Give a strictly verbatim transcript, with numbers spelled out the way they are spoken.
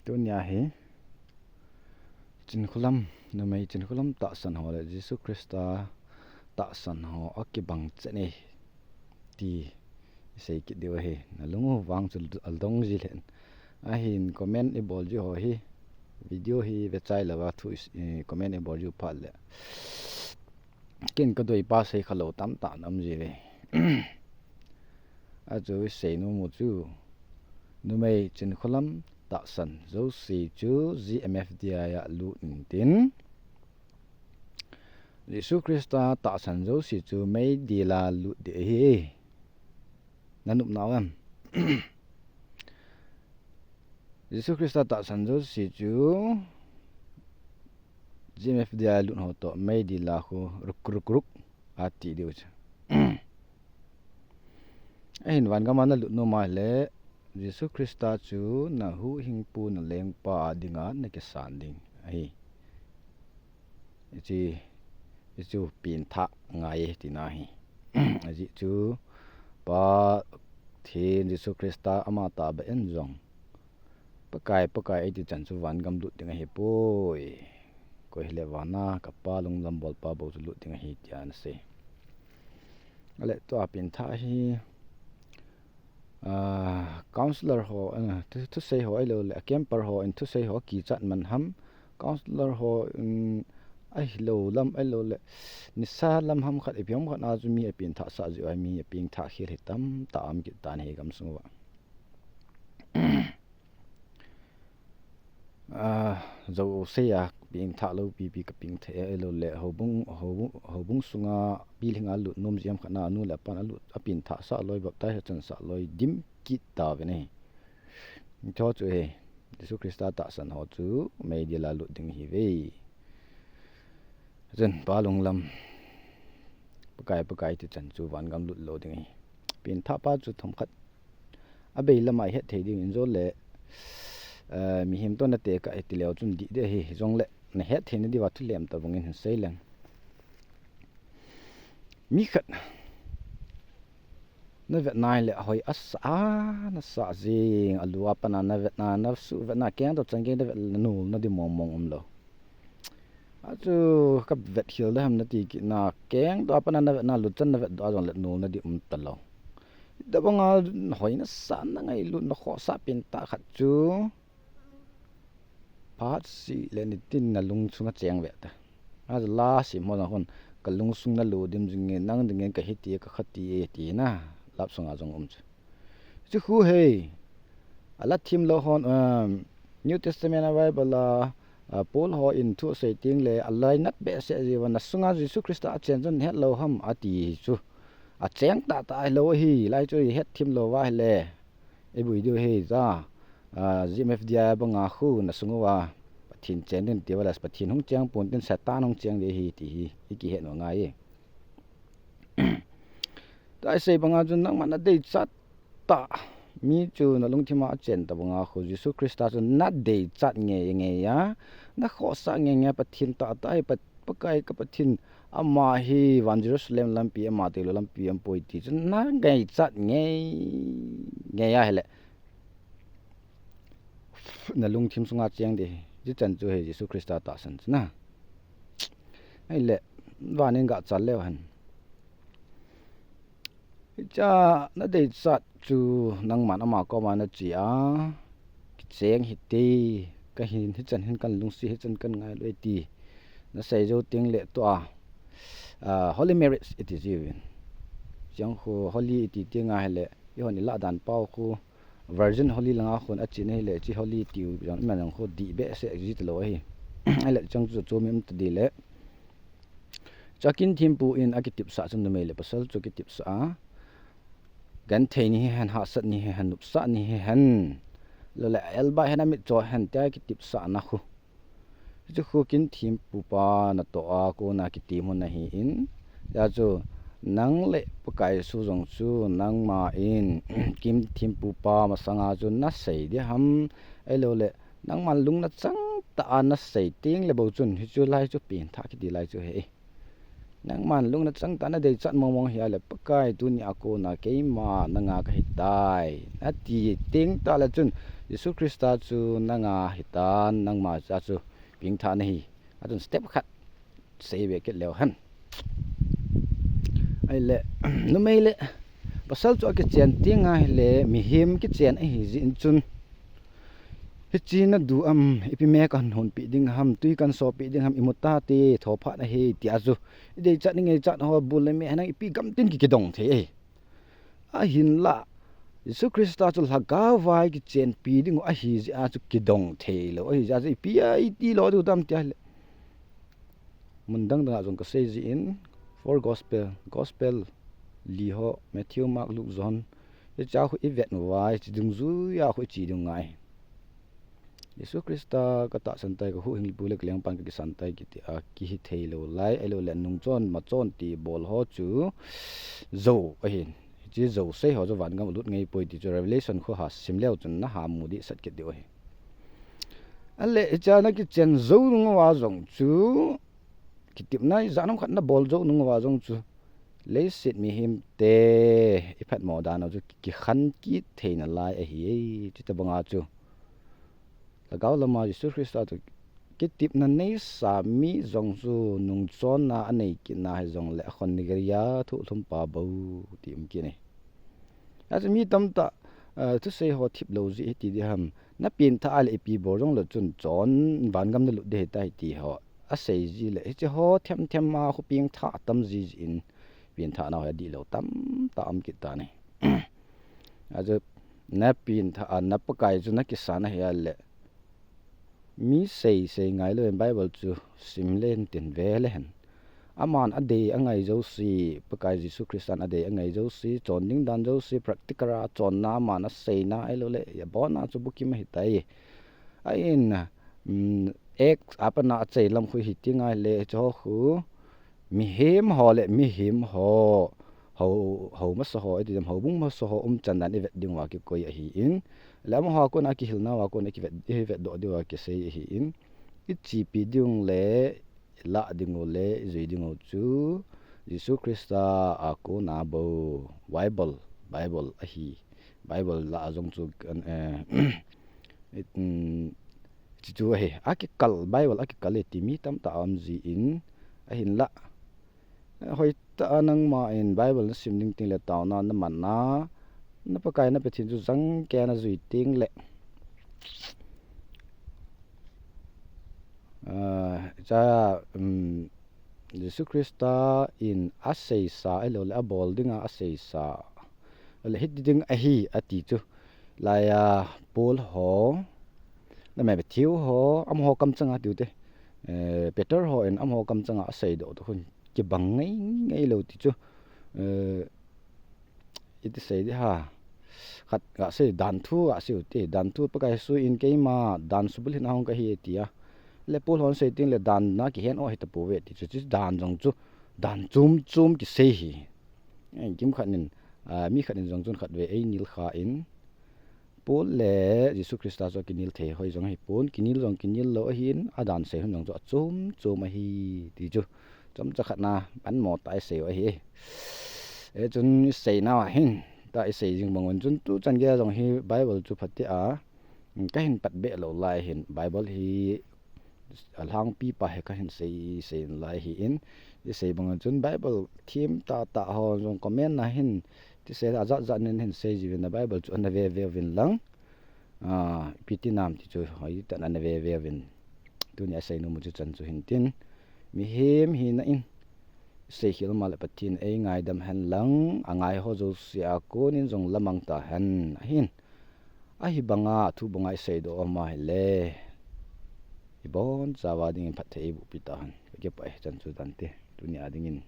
Tunia hi Chinkholam, numei Chinkholam tahsan ho le Jesu Christa tahsan ho akibang chet e ti isei kit diu ahi. Nalung u vang chu aldong ji lheh in. Ahin comment ibol ji ho hi, video hi vechai louva thu is, eh, comment ibol ji u phat le. Ken kadei pa sei khalou tamtah ana um ji ve. Achu isei nom u chu, numei Chinkholam tahsan jouse chu G M F D I a lut intin, Jesu Christa tahsan jouse chu meidil a lut ding ahi. Nanop nau em? Jesu Christa tahsan jouse chu G M F D I a lut ho toh meidil a khu ruk ruk ruk ati diu chu. Ahin vangam a nalut nom a le, Jesu Christa chu nahuhhingpu nalengpa a dinga nakisan ding ahi. Hichu, hichu pengthah ngai e tina ahi. Ajeh chu Pathen Jesu Christa ama tahbeh in jong, Pakai, Pakai eiti chan chu vangam lut ding ahipoi. Koi hile vana kapa lunglam bolpa bou chu lut ding ahi tia ana sei. Ale tua pengthah hi, ah, counselor ho, ah, thu, thusei ho ahilou le, a camper ho in thusei ho kichat man ham, counselor ho in ahilou lam ahilou le, nisa lam ham khat ipi ham khat a chu mi apengthah sah jiu ahi, mi apengthah khel hi tamtah um kit tan ahi gamsung uva. Ah, jouse a pengthah lou pipi kapengthah e, ahilou le houbung, houbung, houbung sunga pilhing a lut nom jeh ham khat na anu le apan alut, apengthah sah loi, baptize achan sah loi dim kit tauve ne. Hicho chu hi Jesu Christa tahsan ho chu meidil a lut ding ahi ve. Chun pa lunglam, Pakai, Pakai ti chan chu vangam lut lou ding ahi. Pengthah pa chu themkhat abei lam a ihet thei ding in jo le, eh, mihem toh na tekah iti leu chun dih ding ahi, jongle nahet theina diuva thulem tobang in hin sei leng. Mi khat navet nai le ahoi asa, nasah jing, alu a pat a navet na, nasuhvet na, keng toh chan gei navet le nol na di mong mong umlou. Achu kavet khel ding ham nati kit na, keng toh a pat a navet na, lut chan navet doh a jongle nol na di um talou. Hitobang a hoi nasah, nangailut, nakhohsah pengthah khat chu phat seh le nitin nalung sunga cheng ve ta. Achu la sim ho jong khun, kalungsung nalu dim jing e, nang dingin kahi ti e, kakha ti e, tina love song a jong um chu. Chu khu hi, ala themlou hon, um, New Testament a Bible a, a, Paul ho in thu asei teng le, alainat behseh jeh uva, nasunga Jesu Christa achen chu nahet lou ham ati chu. Acheng tahtah hilou ahi, lai chu ihet themlou uva ahile, iboi diu ahi ta, a, G M F D I banga khu nasung uva Pathen cheng ding ti uva le, Pathen hung cheng pon tin Satan hung cheng ding ahi ti hi ikihet u angai e. Tua isei banga chun nangma nadeichat tah, mi chu nalungthim a achen tobang a khu Jesu Christa chu nadeichat ngeingei a, nakhohsah ngeingei a, Pathen tahtah hi, Pa-, Pakai ka Pathen, ama hi van Jerusalem lampi, ama tilou lampi aum poi ti chu nangaichat ngeingei ahile, nalungthim sunga cheng ding ahi. Hichan chu hi Jesu Christa tahsan chu na. Ahile, van in gachal leu hen. Hicha nadeichat chu nangman ama koma nache a, kicheng hite, kahin, hichan hin kalungset, hichan kangailou e ti nasei jou teng le tua, a, holy marriage iti jiuvin. Chang khu holy iti teng ahile, eihon ilah dan pau khu, virgin holy langa khun ache na hile, hiche holy tiu jong, iman jong khu dih behseh ji talou ahi. Ahile chang chu chom um tadih le. Chu kin thempu in akitepsah chu numei le pasal chu kitepsah a, genthei ni hihen, hahsat ni hihen, nopsah ni hihen, lou le elbah hen, amitcho hen tia kitepsah na khu. Hichu khu kin thempu pa natoh a kona kitem u ahin, hijeh chun nang le Pakai Jesu jong chu nangma in kin thempu pa masanga chu nasei ding ham, ahilou le nangma lung nachang tah a nasei teng le bou chun hichu lai chu pengthah kiti lai chu hi. Nangman lungna chang tah, na deichat mong mong hi a le, Pakai, tuni a kona keima nanga kahi tai, nati teng tah le chun, Jesu Christa chu nanga hitan, nangma cha chu pengthah nahi. Achun step khat sei ve kit leu hen. Ahile, numei le pasal chu akichen teng ahile, mihem kichen ahi jeh in chun, hiche nadu am, ipi me kahin honpeh ding ham, tui kahin sohpeh ding ham, imu tate, thophat ahi, tia chu ideichat, ingaichat ho bul le me henlang ipi gam tin ki, kidong thei ahi. Ahinla, Jesu Christa chu lhagao vai kichenpi ding u ahi jeh a chu kidong theilou ahi jeh a chu ipi a iti lo diu tam tia le, mun dang dang a jong kasei jeh in, four gospel, gospel li ho, Matthew, Mark, Luke, John, hiche a khu ivet uva, hiche dungjui a khu iche diu ngai. Jesu Christa katahsan tai, kahuhhingpu le kalengpan kakisan tai kiti a kihi theilou lai, ahilou le nungchon machon ti bol ho chu jou ahin. Hiche jou sei ho chu vangam a lut ngai poi ti chu Revelation khu ha sim leu chun naha mu dehset kit diu ahi. Ahile hiche a nakichen jou nung uva jong chu, kitepna ijat ham khat nabol jou nung uva jong chu, leiset mihemte iphatmo dan u chu kikhen kit theina lai ahi. Chutobang a chu lhagao lama Jesu Christa toh kitepna neisa mi jong chu nungchonna anei kitna hijongle akhonung geiya thohlhum pa bou ti um kit e. Achu mi tamtah, eh, thusei ho thip lou jeh hiti ding ham. Napengthah a le ipi bol jongleu chun chon vangam nalut ding ahitai ti ho asei ji le, hiche ho themthem a khu pengthah tam ji jeh in, pengthah nau hi adihlou tamtah um kit tan ahi. Achu napengthah a, na Pakai chu nakisan ahi a le, mi sei sei ngailouvin Bible chu sim le hen tin ve le hen. Aman adei angai jouse, Pakai Jesu Christan adei angai jouse, chon ding dan jouse, practical a chonna aman aseina ahilou le, abona chu bukim ahitai. Ahin, um, Acts a pat a achai lam khu hiti ngai le, hiche ho khu mihem ho le mihem ho, hou, hou masa ho, iti dem, houbung masa ho umchan dan ivet diu va kikoi ahin, le amaho a kona kihilna uva kona kivet, ivetdoh diu va kisei ahin, ichepi diu le, ilah diu le, ijui diu chu Jesu Christa a kona bou, Bible, Bible ahi. Bible lah a jong chu, eh, it, um, chuchu ahi. Akikal, Bible akikal e ti mi tamtah aum jin, ahinlah, hoitah a nangman Bible nasim ding teng le taona naman a, na Pakai na Pathen chu jangkeiya najui teng le, ah, cha, um, Jesu Christa in aseisa, ahilou le abol dinga aseisa, ahile hiti ding ahi ati chu, laiya Paul ho, le Matthew ho, amaho kamchanga tiu te, eh, Peter hon amaho kamchanga aseidoh toh khun kibang ngei ngei lou ti chu, eh, iti sei ding ham, khat gasei, dan thu gasei u te, dan thu Pakai Jesu in keima dan subulhit a hung kahi tia, le Paul hon sei teng le dan na kihen o hitapouve ti chu, chu dan jong chu dan chom chom kisei hi. Eh, kimkhat in, ah, mi khat in jong chun khatvei einil khan, Paul le Jesu Christa chu akinil thei hoi jong ahipon, kinil jong kinil lou ahin, adan sei hun jong chu achom chom ahi ti chu, chomcha khat na panmo tah isei u ahi. Eh, chun isei nau ahin, tah isei jing bang un chun tuchan geiya jong hi Bible chu phatea kahin pat be lou lai hin, Bible hi alhangpi pa hi kahin sei, sei in lai hin, isei bang un chun Bible them tah tah ho jong comment na hin, tisei ajat jat nin hin sei jiuvin, na Bible chu ana ve ve uvin lang. Ah, ipi ti nam ti chu hoitah in ana ve ve uvin. Tunia sei nom u chu chan chu hin tin, mihem hina in, sei khel ma le Pathen in eingaidam hen lang, angai ho jouse a kon in jong lamang ta hen ahin. Ahi banga, thu banga iseidoh um ahile, ibonchauva dingin phatthei eiboh pi ta hen. Kakipah e, chan chu tante, tunia dingin.